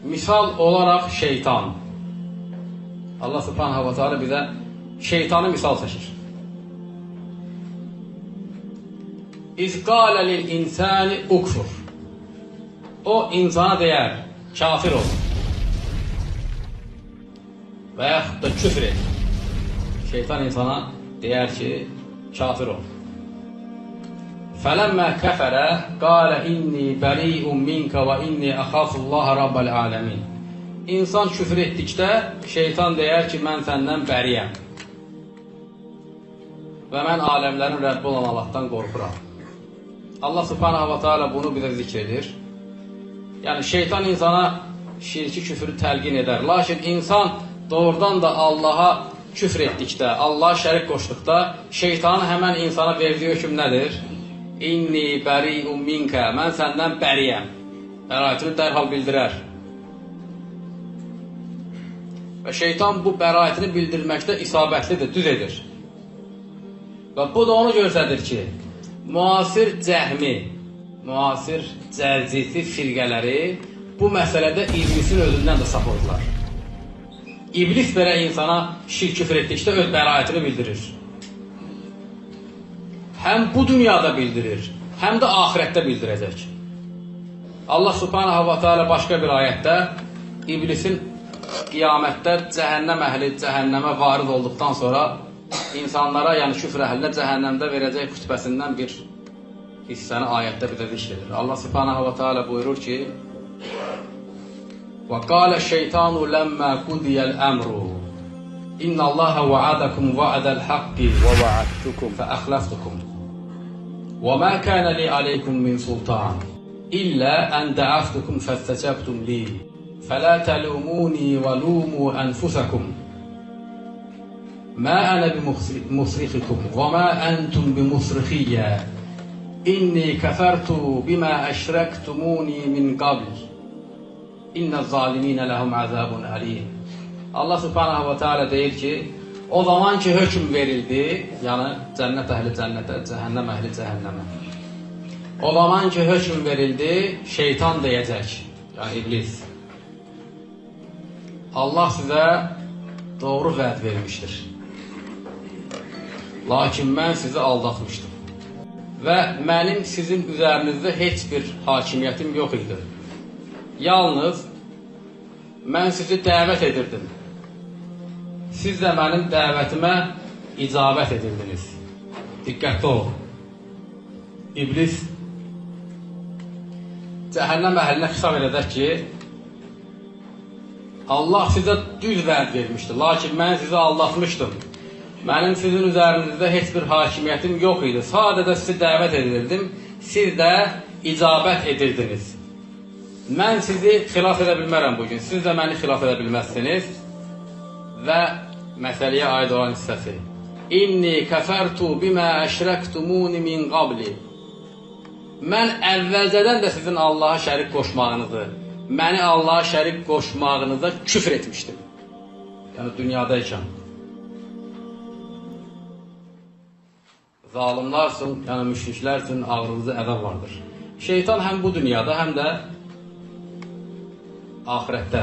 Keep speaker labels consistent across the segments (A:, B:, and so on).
A: Misal olaraq şeytan. Allah Subhanahu ve Teala bizə şeytanı misal seçir. İz qâle lil insani ukfur. O insana deyər, kafir ol. Və yaxud da küfr et. Şeytan insana deyər ki, kafir ol. Fələmmə kəfərə qalə inni bəri'un minkə və inni əxafullaha rabbal aləmin. İnsan küfr etdikdə şeytan deyər ki, mən səndən bəriyəm. Və mən aləmlərin Rəbbi olan Allahdan qorxuram. Allah Subhanahu ve Teala bunu bizə zikr edir. Yəni şeytan insana şirki, küfrü təlqin edər. Lakin insan doğrudan da Allaha küfr etdikdə, Allaha şərik qoşduqda şeytanın həmən insana verdiyi hökm nədir? İnni bəri'un minkə, mən səndən bəriyəm. Bəraətini dərhal bildirər. Və şeytan bu bəraətini bildirməkdə isabətlidir, düz edir. Və bu da onu göstərir ki, müasir cəhmi, müasir cərcisi firqələri bu məsələdə iblisin özündən də sapırdılar. İblis belə insana şirk küfr etdikdə öz bəraətini bildirir. Həm bu dünyada bildirir, həm də axirətdə bildirəcək. Allah Subhanahu ve Teala başqa bir ayətdə iblisin qiyamətdə cəhənnəm əhli cəhənnəmə varid olduqdan sonra insanlara, yəni küfr əhlinə cəhənnəmdə verəcək xütbəsindən bir hissəni ayətdə bizə zikr edir. Allah Subhanahu ve Teala buyurur ki: "Və qala şeytanu lemma qudiyal emru inna Allaha va'adakum va'dal haqqi
B: və va'adtukum
A: fe ahlaftukum və ma kana li aleykum min sultan illa en da'aftukum festecabtum li fela telumuni ve lumu enfusakum ma ana bimusrixikum və ma entum bimusrixiyyə inni kəfərtu bima əşrəktumuni min qabl İnnə zaliminə ləhum əzabun əlim." Allah Subhanahu ve Teala deyir ki, o zaman ki hökm verildi, yəni cənnət əhli cənnətə, cəhənnəm əhli cəhənnəmə. O zaman ki hökm verildi, şeytan deyəcək, yəni iblis: Allah sizə doğru vəd vermişdir. Lakin mən sizi aldatmışdım. Və mənim sizin üzərinizdə heç bir hakimiyyətim yox idi. Yalnız mən sizi dəvət edirdim. Siz də mənim dəvətimə icabət edirdiniz. Diqqətli olun. İblis cəhənnəm əhlinə xitab edəcək ki, Allah sizə düz vəd vermişdi, lakin mən sizi aldatmışdım. Mənim sizin üzərinizdə heç bir hakimiyyətim yox idi. Sadəcə sizi dəvət edirdim, siz də icabət edirdiniz. Mən sizi xilas edə bilmərəm bugün, siz də məni xilas edə bilməzsiniz. Və məsələyə aid olan hissəsi: İnni kəfərtu bimə əşrəktumuni min qabli. Mən əvvəlcədən də sizin Allaha şərik qoşmağınızı, məni Allaha şərik qoşmağınıza küfr etmişdim. Yəni dünyadaykən. Zalimlar üçün, yəni müşriklər üçün ağrılıcı əzab vardır. Şeytan həm bu dünyada, həm də axirətdə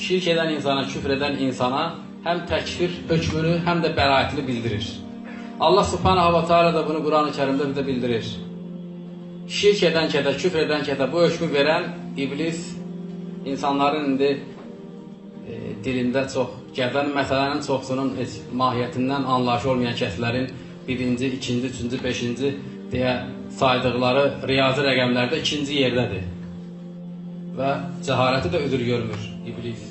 A: şirk edən insana, küfr edən insana həm təkfir hökmünü, həm də bəraətini bildirir. Allah Subhanahu ve Teala da bunu Quran-ı Kərimdə bizə bildirir. Şirk edən kədə, küfr edən kədə bu hökmü verən iblis insanların indi dilində çox gəzən məsələnin çoxsunun heç mahiyyətindən anlayışı olmayan kəslərin birinci, ikinci, üçüncü, beşinci deyə saydıqları riyazi rəqəmlərdə ikinci yerdədir. Və cəhaləti də üzr görmür iblis.